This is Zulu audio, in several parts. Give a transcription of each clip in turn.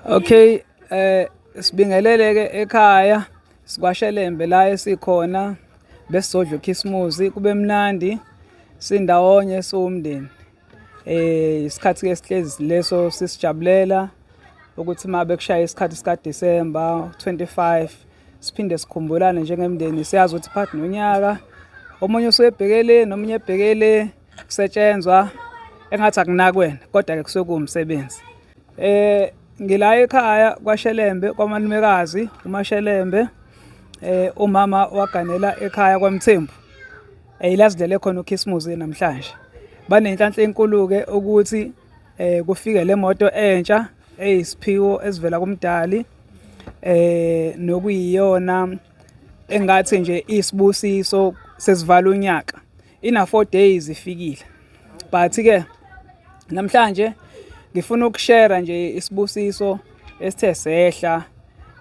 Okay, sibingelele ke ekhaya sikwashelembe la esikhona besizodla ukhisimuzi kube mnandi sindawonye siwumndeni. Isikhathi ke sihlezi leso sisijabulela ukuthi uma bekushaya isikhathi sika December 25 siphinde sikhumbulane njengemndeni, siyazi ukuthi phakathi nonyaka omunye usuke ebhekele nomunye ebhekele kusetshenzwa engathi akunakwena, kodwa ke kusuke kuwumsebenzi. Ngila ekhaya kwaShelembe kwamalumekazi uMaShelembe, umama waganela ekhaya kwaMthembu. La sidlele khona ukhisimuzi namhlanje. Banenhlanhla enkulu-ke ukuthi kufike le moto entsha eyisiphiwo esivela kuMdali, nokuyiyona engathi nje isibusiso sesivala unyaka. Ina 4 days ifikile, but ke namhlanje ngifuna ukushare nje isibusiso esithe sehla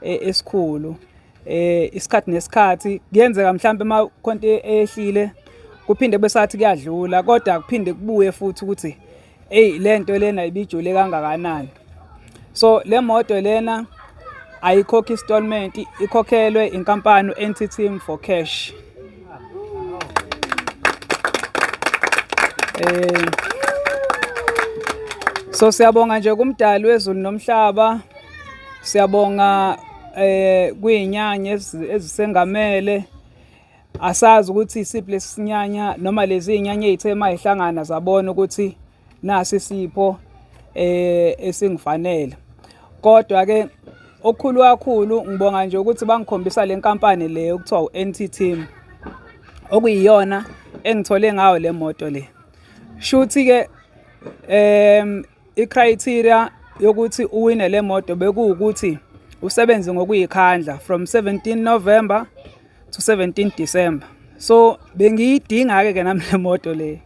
esikhulu. Isikhathi nesikhathi kuyenzeka mhlambe uma khonto eyehlile kuphinde kube sathi kuyadlula, kodwa kuphinde kubuye futhi ukuthi eyi lento lena ibijule kangakanani. So le moto lena ayikhokhi installment, ikhokhelwe inkampani u-NT Team for cash. So siyabonga nje kumdali wezulu nomhlaba, siyabonga kuyinyanya ezisengamele. Asazi ukuthi isiphi lesinyanya noma lezi zinyanya ezithe mayihlangana zabona ukuthi nasi isipho esingifanele. Kodwa ke okukhulu kakhulu ngibonga nje ukuthi bangikhombisa le nkampani le okuthiwa u-NT Team, okuyiyona engithole ngayo le moto le. Shuthi ke i-criteria yokuthi uwine le moto bekuwukuthi usebenze ngokuyikhandla from 17 November to 17 December. So bengiyidinga ke nami le moto le.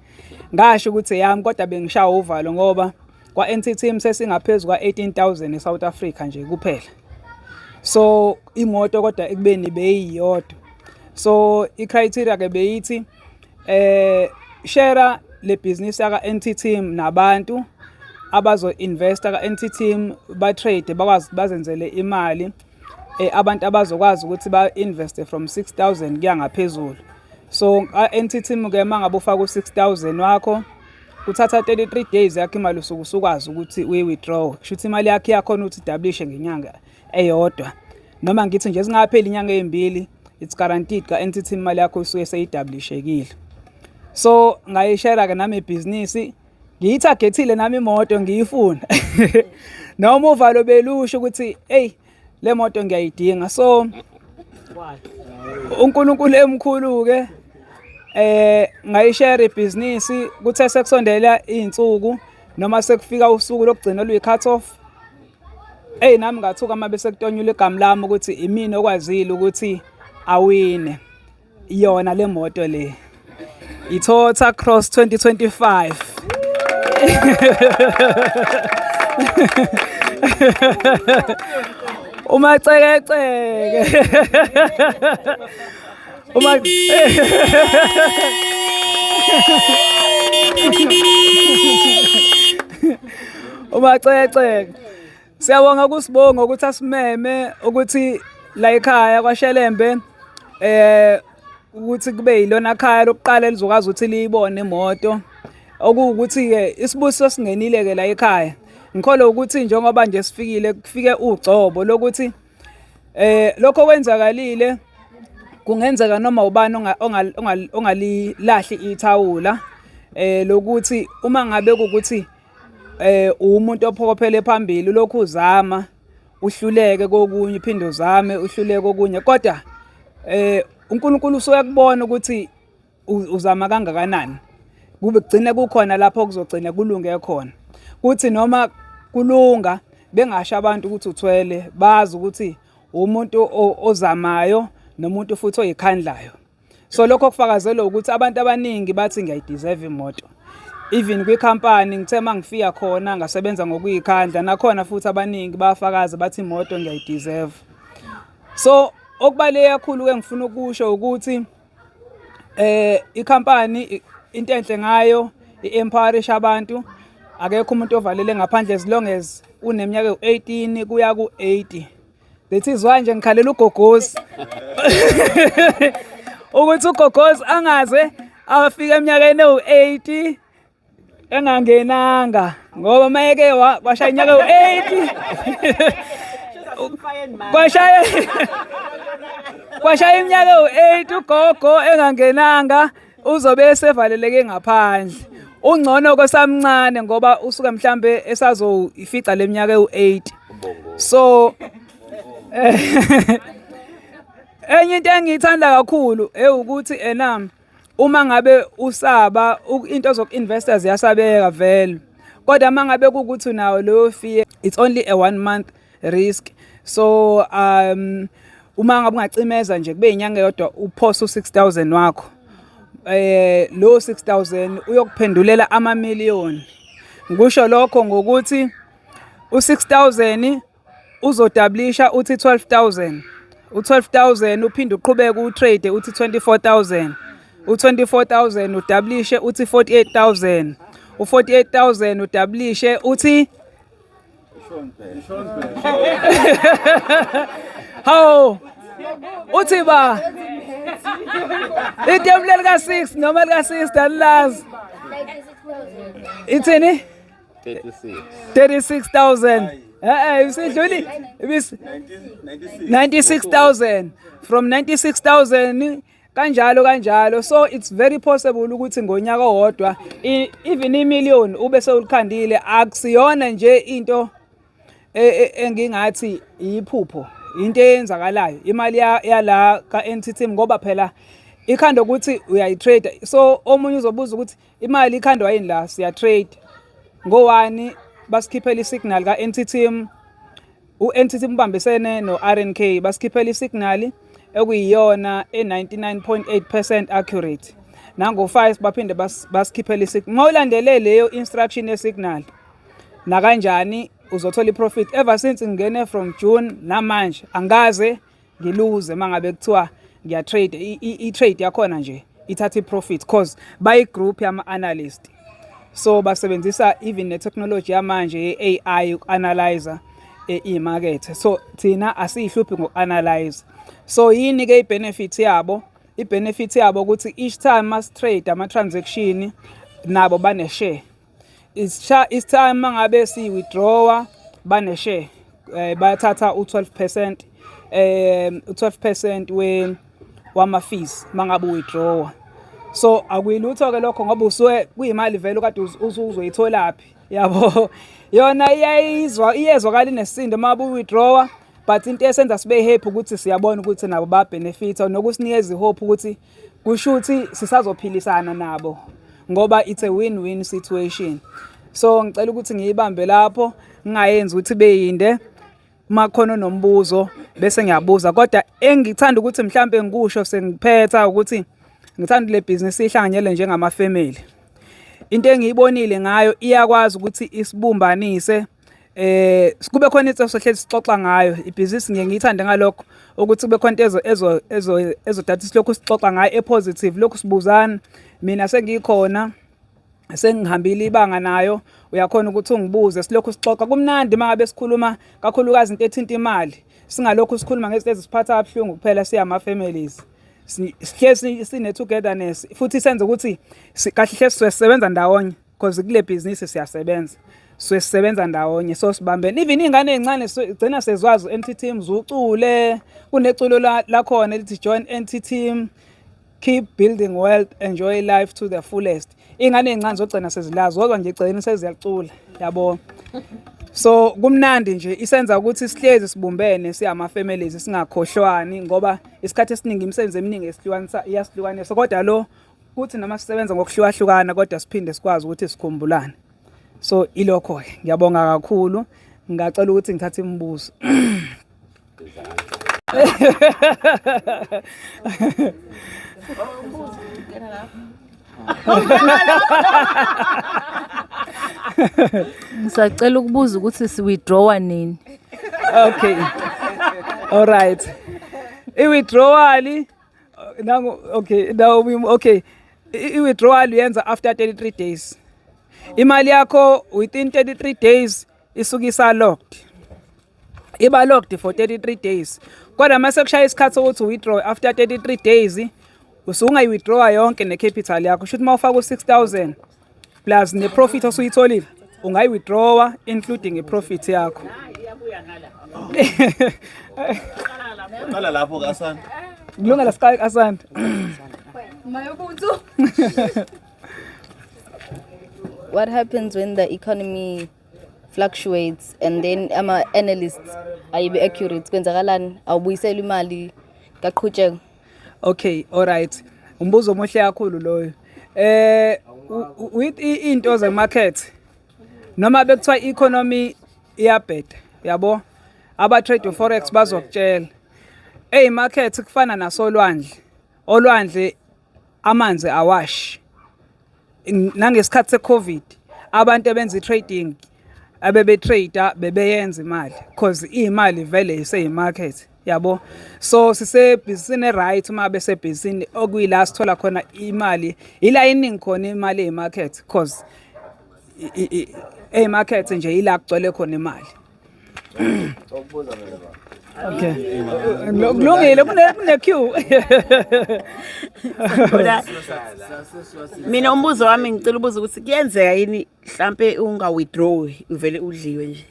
Ngasho ukuthi eyami, kodwa bengishaya uvalo ngoba kwa NT Team sesingaphezu kwa 18,000 eSouth Africa nje kuphela. So imoto kodwa ekubeni beyiyodwa. So i-criteria ke beyithi share le business yaka NT Team nabantu abazo investa ka NT Team, ba trade bakwazi bazenzele imali. Abantu abazokwazi ukuthi ba invest from 6000 kuya ngaphezulu. So NT Team ke mangabe ufaka u6000 wakho kuthatha 33 days yakho imali usuke usukwazi ukuthi uyi withdraw. Kusho ukuthi imali yakho iyakhona ukuthi idablishe ngenyanga eyodwa, noma ngithi nje singapheli inyanga ezimbili, it's guaranteed ka NT Team imali yakho isuke seyidablishekile. So ngayishare ke nami ibhizinisi, ngiyithargethile nami imoto ngiyifuna, noma uvalo belusho ukuthi hey le moto ngiyayidinga. So uNkulunkulu emkhulu ke, ngayishare ibhizinisi. Kuthe sekusondela izinsuku noma sekufika usuku lokugcina oluyi cut off, hey nami ngathuka uma bese kutonyula igama lami ukuthi imina okwazile ukuthi awine yona le moto le, i-Toyota Cross 2025. Umacekeceke uma umacekeceke. Siyabonga kusibonga ukuthi asimeme ukuthi la ekhaya kwaShelembe ukuthi kube yilona khaya lokuqala elizokwazi ukuthi liyibone imoto, okuwukuthi ke isibusiso singenile ke la ekhaya. Ngikholwa ukuthi njengoba nje sifikile kufike ugcobo lokuthi lokho kwenzakalile kungenzeka noma ubani ongalilahli ithawula, lokuthi uma ngabe kukuthi umuntu ophokophele phambili lokhu uzama uhluleke kokunye, uphinde uzame uhluleke kokunye, kodwa uNkulunkulu usuyakubona ukuthi uzama kangakanani, kube kugcine kukhona lapho kuzogcina kulunge khona. Kuthi noma kulunga bengasho abantu ukuthi uthwele, bazi ukuthi umuntu ozamayo nomuntu futhi oyikhandlayo. So lokho kufakazelwa ukuthi abantu abaningi bathi ngiyayideserve imoto. Even kwikhampani ngithe uma ngifika khona ngasebenza ngokuyikhandla, nakhona futhi abaningi bayafakaza bathi imoto ngiyayideserve. So okubaluleke kakhulu ke ngifuna ukusho ukuthi ikhampani into enhle ngayo i-empowerisha abantu, akekho umuntu ovalele ngaphandle as long as uneminyaka ewu-18 kuya ku-80. That is why nje ngikhalela ugogozi ukuthi ugogozi angaze afike eminyakeni ewu-80 engangenanga, ngoba mayeke kwashaya iminyaka ewu-80, kwashaya iminyaka ewu-80 ugogo engangenanga, uzobe esevaleleke ngaphandle. Ungcono kwesamncane ngoba usuke mhlambe esazoyifica leminyaka ewu-80. So enye into engiyithanda kakhulu ewukuthi ena uma ngabe usaba into zoku-investa ziyasabeka vele, kodwa uma ngabe kuwukuthi unawo leyo fear, it's only a one month risk. So uma ngabe ungacimeza nje kube inyanga eyodwa, uphose u-6000 wakho, lo 6000 uyokuphendulela amamiliyoni. Ngisho lokho ngokuthi u-6000 uzodoublisha uthi 12,000, u-12,000 uphinde uqhubeke utrade uthi 24,000, u-24,000 udoublishe uthi 48,000, u-48,000 udoublishe uthi, hawu, uthi ba itebula lika-6 noma lika-6 alilazi ithini. 36. 36,000. Isidluli ibis 96,000, from 96,000 kanjalo kanjalo. So it's very possible ukuthi ngonyaka owodwa even imillion ube sewulikhandile. Akusiyona nje into engingathi iphupho, into eyenzakalayo imali yala ka-NTT, ngoba phela ikhanda ukuthi uyayitrade. So omunye uzobuza ukuthi imali ikhandwa yini la? Siya trade ngo-1, basikhiphela isignal ka-NT Team. U-NT Team ubambisene no-RNK, basikhiphela isignal ekuyiyona e-99.8% accurate. Nango-5 baphinde basikhiphela isignal. Uma ulandele leyo instruction yesignal nakanjani uzothola i-profit. Ever since ngingene from June namanje angikaze ngiluze. Uma ngabe kuthiwa ngiya-trade, i-trade yakhona nje ithatha i-profit, cause bayi-group yama-analyst, so basebenzisa even ne-technology yamanje ye-AI uku-analyzer imakethe. So thina asiyihluphi ngoku-analyze. So yini-ke i-benefit yabo? I-benefit yabo ukuthi each time masi-trade ama-transaction nabo bane-share. Each time mangabe si-withdrawa bane-share, bayathatha u-12%, u-12% we wama fees mangabe withdrawa. So akuyilutho ke lokho ngoba usuke kuyimali vele kade uzoyitholaphi, yabo. Yona iyayizwa, iyezwakala inesisindo uma withdrawa, but into esenza sibe happy ukuthi siyabona ukuthi nabo ba benefita nokusinikeza ihope ukuthi kusho ukuthi sisazophilisana nabo ngoba it's a win-win situation. So ngicela ukuthi ngiyibambe lapho, ngingayenzi ukuthi beyinde. Uma khona nombuzo bese ngiyabuza, kodwa engithanda ukuthi mhlambe ngikusho sengiphetha ukuthi ngithanda le business ihlanganyele njengama family. Into engiyibonile ngayo, iyakwazi ukuthi isibumbanise, kube khona into sohlezi sixoxa ngayo. Ibhizinisi ngiye ngiyithande ngalokho ukuthi kube khona into ezo ezo ezo ezodathi silokhu sixoxa ngayo epositive, lokhu sibuzana. Mina sengikhona, sengihambile ibanga nayo, uyakhona ukuthi ungibuze, silokhu sixoxa kumnandi uma ngabe sikhuluma kakhulukazi into ethinta imali, singalokhu sikhuluma ngezinto ezisiphatha kabuhlungu kuphela. Siyama-families, sihlezi sine-togetherness futhi senze ukuthi kahle hle sisebenza ndawonye, because kule bhizinisi siyasebenza, suke sisebenza ndawonye, so sibambene. Even iy'ngane ey'ncane gcina sezwazi u-NT Team, zucule kuneculo lakhona elithi "Join NT Team, keep building wealth, enjoy life to the fullest." Iy'ngane ey'ncane zogcina sezilazi, zodwa nje egcina seziyacula, yabo. So kumnandi nje, isenza ukuthi sihlezi sibumbene siyama-families, singakhohlwani, ngoba isikhathi esiningi imisebenzi eminingi esihlukanisa iyasihlukanisa, kodwa lo kuthi noma sisebenza ngokuhlukahlukana kodwa siphinde sikwazi ukuthi sikhumbulane. So ilokho-ke, ngiyabonga kakhulu. Ngingacela ukuthi ngithathe imibuzo. Ngisacela ukubuza ukuthi si-withdrawa nini? Okay, all right, i-withdrawal nangu. Okay, now, okay, i-withdrawal uyenza after 33 days. Imali yakho within 33 days. Isuke isa-locked, iba locked for 33 days, kodwa mase kushaya isikhathi sokuthi withdraw after 33 days, usuke ungayi-withdrawa yonke ne-capital yakho. Shuthi uma ufaka u-6000 plus ne-profit osuyitholile, ungayi-withdrawa including i-profit yakho. Qala lapho kaSana. Kulungela siqale, asante. Mayobuthu. What happens when the economy fluctuates and then ama analysts ayibe accurate? Kwenzakalani? Awubuyiselwa imali kaqhutsheko? Okay, alright. Umbuzo omuhle kakhulu loyo. With into ze market, noma bekuthiwa economy iyabheda, yabo? Aba trade forex bazokutshela. Hey, market kufana nasolwandle. Olwandle amanzi awashi. Nangesikhathi seCovid abantu abenza i-trading, abebe trader, bebeyenza imali because imali vele iseyimarket, yabo. So sisebhizinisini right, uma besebhizinisini okuyila sithola khona imali, ila iningi khona imali eyimarket, because eyimarket nje ila kugcwele khona imali. Okay, kulungile, kune queue. Kodwa mina umbuzo wami, ngicela ubuza ukuthi kuyenzeka yini mhlambe unga withdraw, uvele udliwe nje?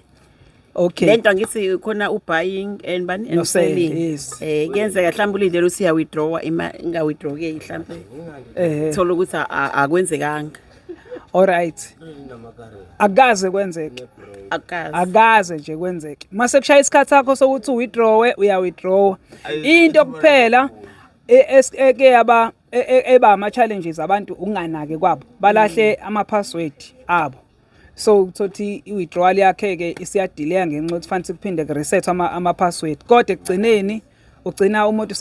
Lento angithi khona u-buying and bani and No sell, selling. Yes. Kuyenzeka mhlawumbe ulindele ukuthi uya withdraw, ima inga withdraw ke mhlambe thola ukuthi akwenzekanga? Alright, akaze kwenzeke. Akazi. Akaze nje kwenzeke. Mase kushaya isikhathi sakho sokuthi uwithdrawe, uya withdraw. Into kuphela eke yaba eba ama challenges abantu ukunganaki kwabo, balahle ama password abo, so uthothi i-withdrawal yakhe ke isiyadelaya ngenxa yokuthi fanele kuphinde kureset ama password, kodwa ekugcineni ugcina umuntu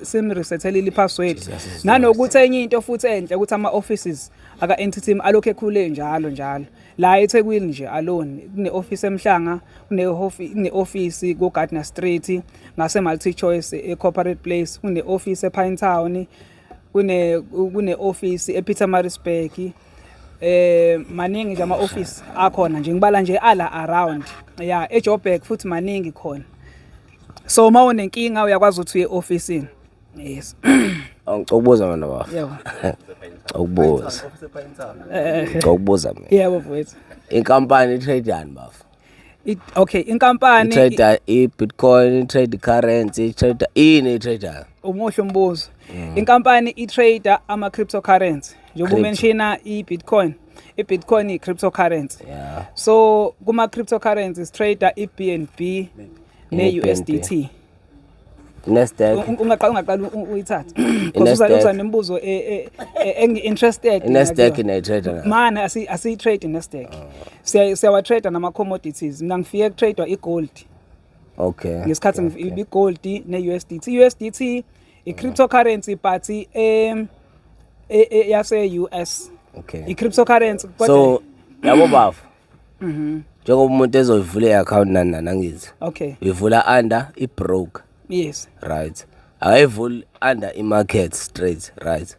simresethelile i-password. Nanokuthi enye into futhi enhle ukuthi ama-offices aka-NT Team alokhu ekhule njalo njalo. La eThekwini nje alone kune-office eMhlanga, kune-office ku-Gardner Street ngase Multi Choice e-Corporate Place, kune-office ePinetown, kune-office ePietermaritzburg. Maningi nje ama-office akhona nje, ngibala nje ala around ya eJoburg futhi maningi khona. So uma unenkinga uyakwazi ukuthi uye e-ofisini, yes. Ngicela ukubuza mina, baba. Yebo. Ukubuza. Ngicela ukubuza mina. Yebo mfowethu. Inkampani itrade yani, bafa? Okay, inkampani Itrade i-Bitcoin, itrade currency, itrade ini, itrade? Umuhle umbuzo. Inkampani i-trade ama cryptocurrency njengoba Crypto. umentiona i-Bitcoin. I-Bitcoin i-cryptocurrency. So kuma cryptocurrencies trade i-BNB ne-USDT. Nasdaq. Ungaqala uyithathe because I-Nasdaq. uza nemibuzo engi-interested I-Nasdaq kuyona. inayitrade na? Mana asiyi-trade i-Nasdaq. Siyawa trade nama commodities. Mina ngifike kutrade i-gold ngesikhathi i-gold ne-USDT. USDT i-cryptocurrency, but yase US. I-cryptocurrency kodwa. So yabo bafa. Njengoba umuntu ezoyivula i-account nani nani, angithi? Okay. Uyivula under i-broker. Yes. Right. Akayivuli under i-market straight, right?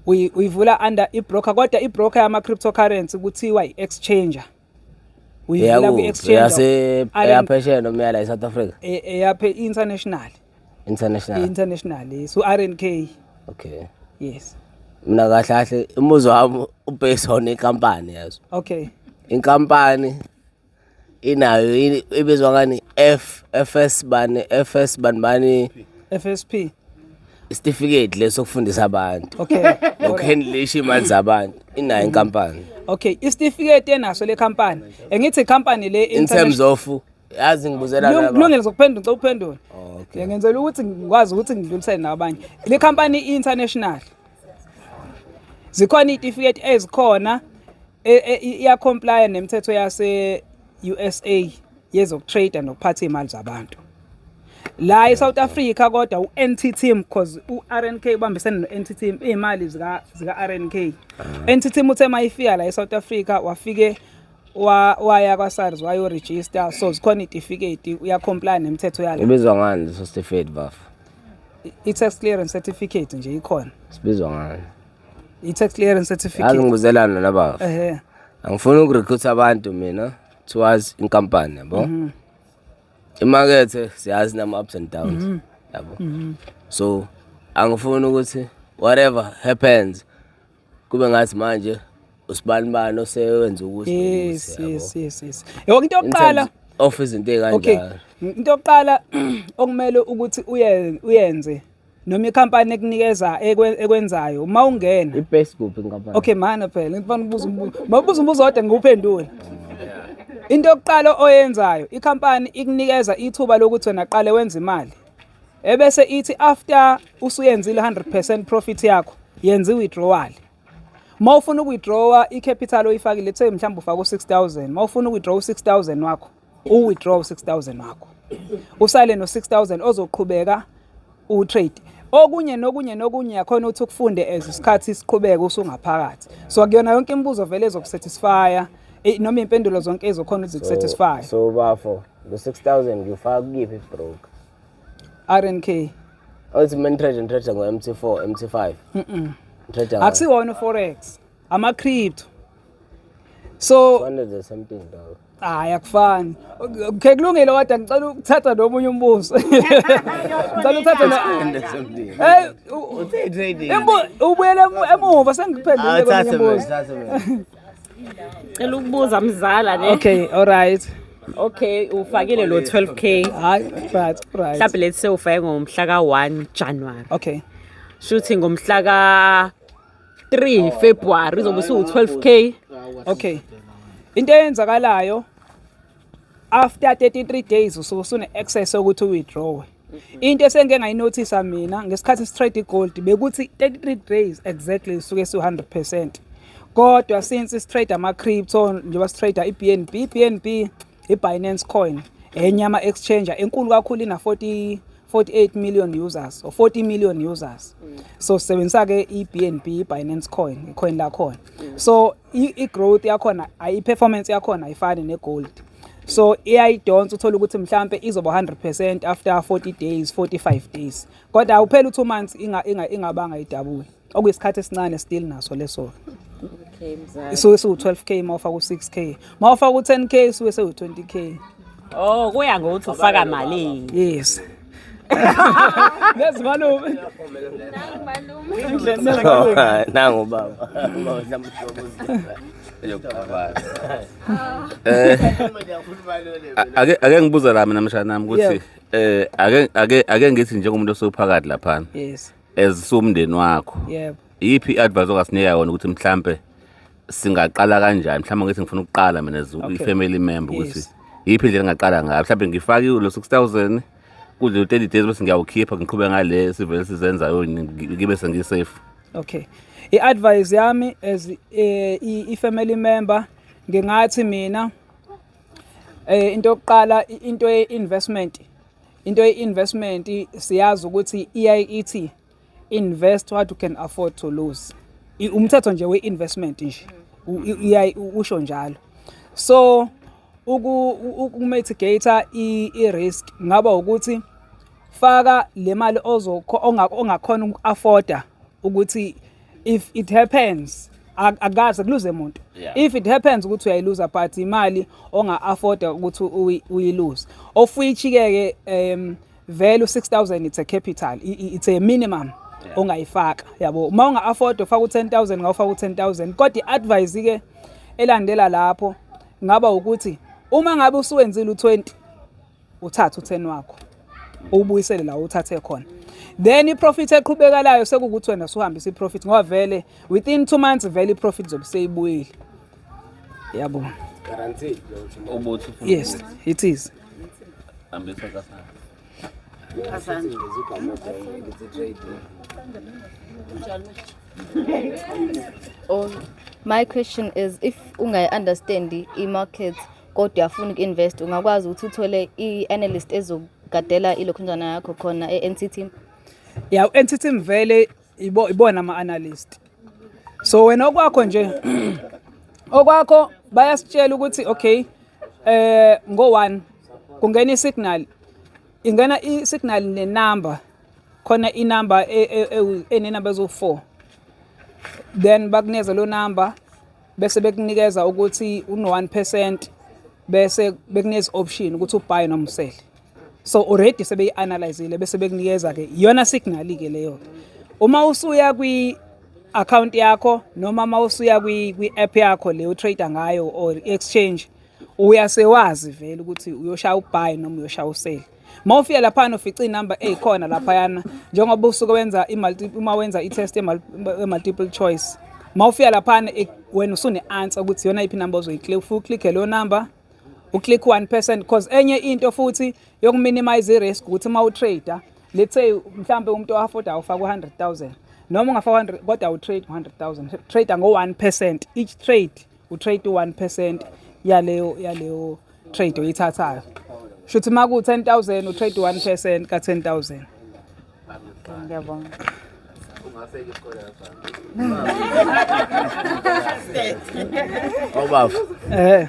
Uyivula under i-broker, kodwa i-broker yama cryptocurrency kuthiwa i-exchanger. Uyivula Eyakuphi? kwi-exchanger. Yase eyaphesheya noma yala e-South Africa? Eyaphe international. International. International, yes, u-RNK. Yes. Mina kahle kahle umbuzo wami ubased on inkampani yazo. Inkampani inayo ibizwa ngani, F FS bani, FS bani bani? FSP. Isitifiketi leso sokufundisa abantu nokuhandlisha imali zabantu, inayo inkampani? Okay, isitifiketi enaso le company, engithi company le In terms of, yazi ngibuzela laba. Kulungile, ngizokuphendula, ngicela uphendule. Okay. Ngenzela ukuthi ngikwazi ukuthi ngidlulisele nabanye. Le company international, zikhona iy'tifiketi ezikhona, iya comply nemithetho yase USA yezokutrade nokuphatha iy'mali zabantu la eSouth Africa. Kodwa u-NT Team, because u-RNK ubambisene no-NT Team, iy'mali zika RNK. NT Team uthe mayifika la eSouth Africa wafike waya kwa-SARS wayoregister, so zikhona iy'tifiketi, uya-comply nemithetho yala. Ibizwa ngani leso certificate, bafa? I-tax clearance certificate nje ikhona. Sibizwa ngani? I-tax clearance Yazi certificate. ngibuzelana nabafa. Angifuni ukurecruit abantu mina. Towards inkampani, yabo. Imakethe siyazi nama ups and downs, yabo. So angifuni ukuthi whatever happens kube ngathi manje usibani bani osewenza ukuthi nokuthi, yabo. Yes, yonke into In yokuqala terms of izinto ey'kanjalo. Into yokuqala okumele ukuthi uyenze noma ikhampani ekunikeza ekwenzayo uma ungena I-base kuphi inkampani? Okay mana, phela ngifuna ukubuza umbuzo. Mawubuza umbuzo kodwa ngiwuphendule. Into yokuqala oyenzayo, ikhampani ikunikeza ithuba lokuthi wena qale wenze imali, ebese ithi after usuyenzile 100% profit yakho, yenza i-withdrawal. Uma ufuna ukuwithdrawa i-capital oyifakile, let's say mhlawumbe ufake u-6000, uma ufuna ukuwithdraw u-6000 wakho, uwithdraw u-6000 wakho, usale no-6000 ozoqhubeka utrade. Okunye nokunye nokunye yakhona ukuthi ukufunde as isikhathi siqhubeka usungaphakathi. So akuyona yonke imibuzo vele ezokusatisfya, noma iy'mpendulo zonke ezokhona ukuthi zikusatisfy. So bafo, lo 6000 ngifaka kuyiphi ibroker? RNK. Othi mina trade, ngitrade ngo-MT4, MT5. Ngitrade. Akusiwona u-forex, ama-crypto, so One is the same thing dog. Hayi, akufani. Okay, kulungile, kodwa ngicela ukuthatha nomunye umbuzo. Ngicela ukuthatha The same thing. Hey, Uthe trading. Ubuyele emuva, sengiphendule komunye Awuthathe umbuzo. mina, thathe mina. Cela ukubuza, mzala, ne? Okay, all right. Okay, ufakile lo 12K. Hayi, right. Mhlawumbe let's say ufake ngomhla ka-1 January. Shuthi ngomhla ka-3 February uzobe usuwu-12K. Okay, into eyenzakalayo after 33 days, usuke usune access yokuthi uwithdraw. Into esengike ngayinothisa mina ngesikhathi sitrade igold, bekuthi 33 days exactly suke su 100%, kodwa since sitrade ama crypto, njengoba sitrade iBNB, iBNB iBinance Coin, enye ama exchange enkulu kakhulu, ina 40 48 million users or 40 million users. So sisebenzisa ke iBNB, iBinance Coin, icoin lakhona. So i-growth yakhona, i-performance yakhona ayifani negold, so iyayidonsa, uthola ukuthi mhlambe izoba 100% after 40 days, 45 days, kodwa awuphela u2 months ingabanga idouble, okuyisikhathi esincane still naso leso. Okay, mzala. Isuke siwu-12K uma ufaka u-6K, uma ufaka u-10K suke sewu-20K. Oh, kuya ngokuthi ufaka malini. Yes. Nezi malume. Nangu baba. Eyokuqabana. Ake ngibuza la mina, mshana nami, ukuthi ake ngithi njengomuntu osophakathi laphana, as sumndeni wakho, iyiphi i-advice ongasinika yona ukuthi mhlambe singaqala kanjani? Mhlawumbe ngithi ngifuna ukuqala mina as i-family member, ukuthi iyiphi indlela engaqala ngayo? Mhlawumbe ngifake lo 6000 kudlule 30 days, bese ngiyawukhipha, ngiqhube ngale sivele sizenzayo, ngibe sengisafe. Okay. I-advice yami as i-family member, ngingathi mina into yokuqala, into ye-investment, into ye-investment siyazi ukuthi iyaye ithi invest what you can afford to lose. Umthetho nje we-investment nje iyaye usho njalo. So ukumitigate i-risk ngaba ukuthi faka le mali ongakhona uku-afforda ukuthi if it happens, akaze kuluze muntu. If it happens ukuthi uyayiluza, but imali onga-afforda ukuthi uyiluze, of which ke vele u-6000 it's a capital, it's a minimum ongayifaka, yabo. Uma unga-afford ufaka u-10,000, ngawufaka u-10,000. Kodwa i-advice ke elandela lapho ngaba ukuthi uma ngabe usuwenzile u-20, uthathe u-10 wakho uwubuyisele la uthathe khona, then i-profit eqhubekalayo sekukuthi wena suhambisa i-profit, ngoba vele within 2 months vele i-profit izobe seyibuyile, yabo. Guaranteed. Ubuthi ufuna Yes, it is. Hambisa kasana. Asante. Trading. Oh, my question is, if ungayi-understand i-market kodwa uyafuna uku-invest, ungakwazi ukuthi uthole i-analyst ezogadela ilokhunjana yakho khona e-NCT? Ya, u-NCT vele ibona ama-analyst. So wena okwakho nje, okwakho bayasitshela ukuthi okay, ngo-1 kungena i-signal, ingena i-signal nenumber khona, inumber enenumber eziwu-4, then bakunikeza lo number, bese bekunikeza ukuthi uno-1% Bese bekunikeza option ukuthi ubuy noma usell. So already sebeyi-analyzile bese bekunikeza-ke iyona signal-ke leyo. Uma usuya kwi-account yakho noma uma usuya kwi-app yakho le utrader ngayo or i-exchange, uyasewazi vele ukuthi uyoshaya ubuy noma uyoshaya usell. Uma ufika laphana ufica iy'namba ey'khona laphayana, njengoba usuke wenza uma wenza i-test ye-multiple choice, uma ufika laphana wena usune-answer ukuthi iyona yiphi inamba ozoyi-click. Ufike uklikhe leyo number, uclick 1%, because enye into futhi yokuminimize i-risk ukuthi uma utrader, let's say mhlambe umuntu o-affordayo ufaka u-100,000, noma ungafaka 100 kodwa utrade ngo-100,000, trade ngo-1% each trade, utrade u-1% yaleyo trade oyithathayo. Shuthi uma ku-10,000 utrade 1% ka-10,000. Ngiyabonga. Obaba. Eh.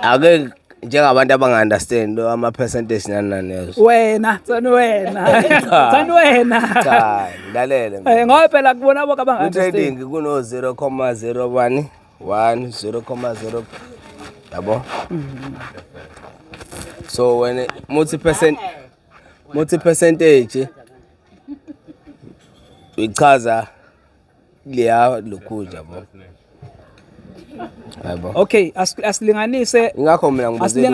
Ake njengabantu abanga-understand ama-percentage nani nani yezo. Wena, tsani wena. Tsani wena. Cha, ngilalele. Eh, ngoba phela kubona bonke abanga-understand. Kwi-trading kuno 0,01 1 0,0 yabo. So when muthi percent, muthi percentage ichaza leya lokhu yabo. Yabo. Okay, asilinganise. Ingakho mina ngibuze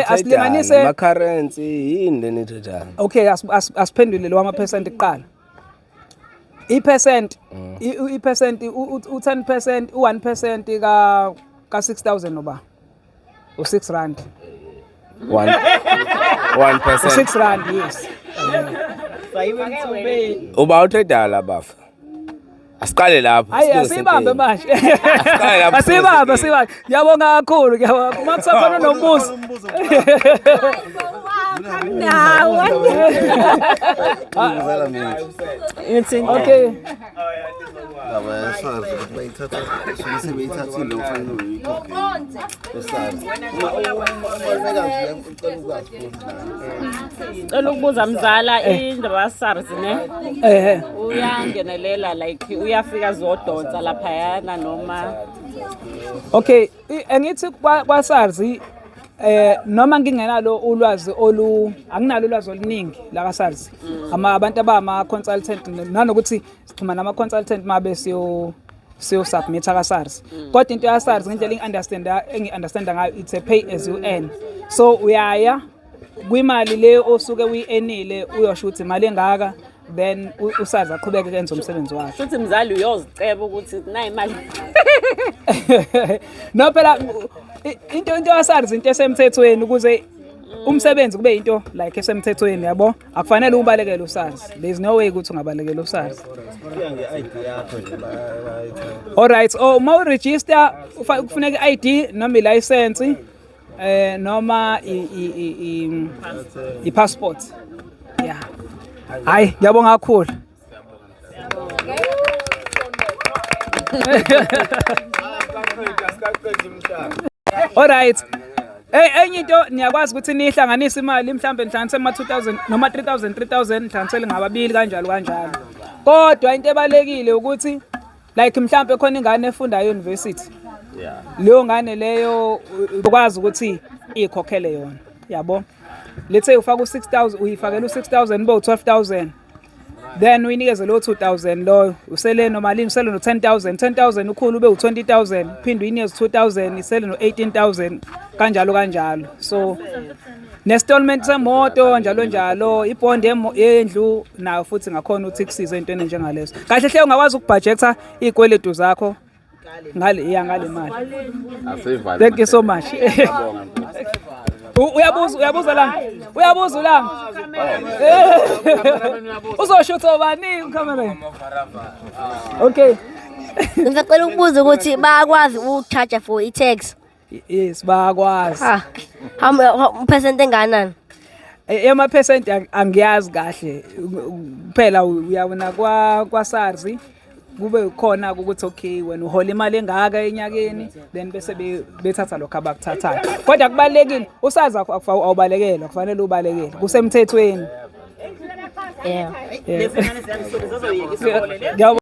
Asilinganise ama currency yini le nithethayo. Okay, asiphendule lo ama percent kuqala. I-percent, i-percent u-10%, u-1% ka 6000 noba u6 rand. 1 1%. U6 rand, yes. Uba utrade la bafa. Asiqale lapho. Hayi, silungise asibambe inkinga. manje. Asiqale lapho, Asibambe, silungise asibambe. Ngiyabonga kakhulu, ngiyabonga. Uma kusakhona nombuzo. Nawe. Okay. Laba ya-SARS ukuthi bayithatha suke sebeyithathile ufanele uyikhokhe e-SARS. Uma nje ucela ukwazi futhi nawe. Cela ukubuza mzala indaba ya-SARS ne. Eh. Uyangenelela like uyafika zodonsa laphayana noma? Okay, angithi kwa SARS noma ngingenalo ulwazi olu anginalo ulwazi oluningi la ka SARS. Ama abantu abama consultant nanokuthi sixhuma nama consultant mabe siyo submit ka SARS. Kodwa into ya SARS ngendlela engi understand ngayo, it's a pay as you earn. So uyaya kwimali le osuke uyi-earnile, uyosho ukuthi imali engaka, then uSARS aqhubeke kenze umsebenzi wakhe. Futhi mzali uyoziceba ukuthi nayi imali. No, phela into yaSARS into esemthethweni, ukuze umsebenzi kube into like esemthethweni, yabo, akufanele ubalekele uSARS. There is no way ukuthi ungabalekela uSARS. Kuya nge-ID yakho nje bayayithatha. Alright, oh, uma uregister kufuneka i-ID noma i-license noma i-passport. Yeah, hayi, ngiyabonga kakhulu. Alright. Hey, enye into niyakwazi ukuthi nihlanganise imali, mhlambe nihlanganise ama 2000 noma 3000 3000, nihlanganisele ngababili kanjalo kanjalo. Kodwa into ebalekile ukuthi like mhlambe khona ingane efunda e-university. Leyo ngane leyo ukwazi ukuthi ikhokhele yona. Yabo. Let's say ufaka u6000, uyifakela u6000 bo 12000. Then uyinikeze lo 2000 loyo, usele nomalini? Usele no 10,000. 10,000 ukhulu ube u20,000, phinde uyinikeze 2000, isele no 18,000, kanjalo kanjalo. So neinstallment semoto njalo njalo, ibond yendlu nayo futhi ngakhona ukuthi kusize entweni njengalezo. Kahle hle ungakwazi ukubudgetha izikweletu zakho ngale ya ngale mali. Asivale. Thank you so much. Uyabuza, uyabuza la, uyabuza la, uzoshutha ubani camera? Okay. Ngisacela ukubuza ukuthi bayakwazi ukucharge for i-tax? Yes, bayakwazi. Ha. How percent enganani? Ema-percent angiyazi kahle kuphela, uyabona kwa SARS kube khona ukuthi okay, wena uhola imali engaka enyakeni, then bese bethatha lokho abakuthathayo. Kodwa kubalekile uSARS awubalekelwa, kufanele ubalekele, kusemthethweni. Yeah. Ngiyabonga.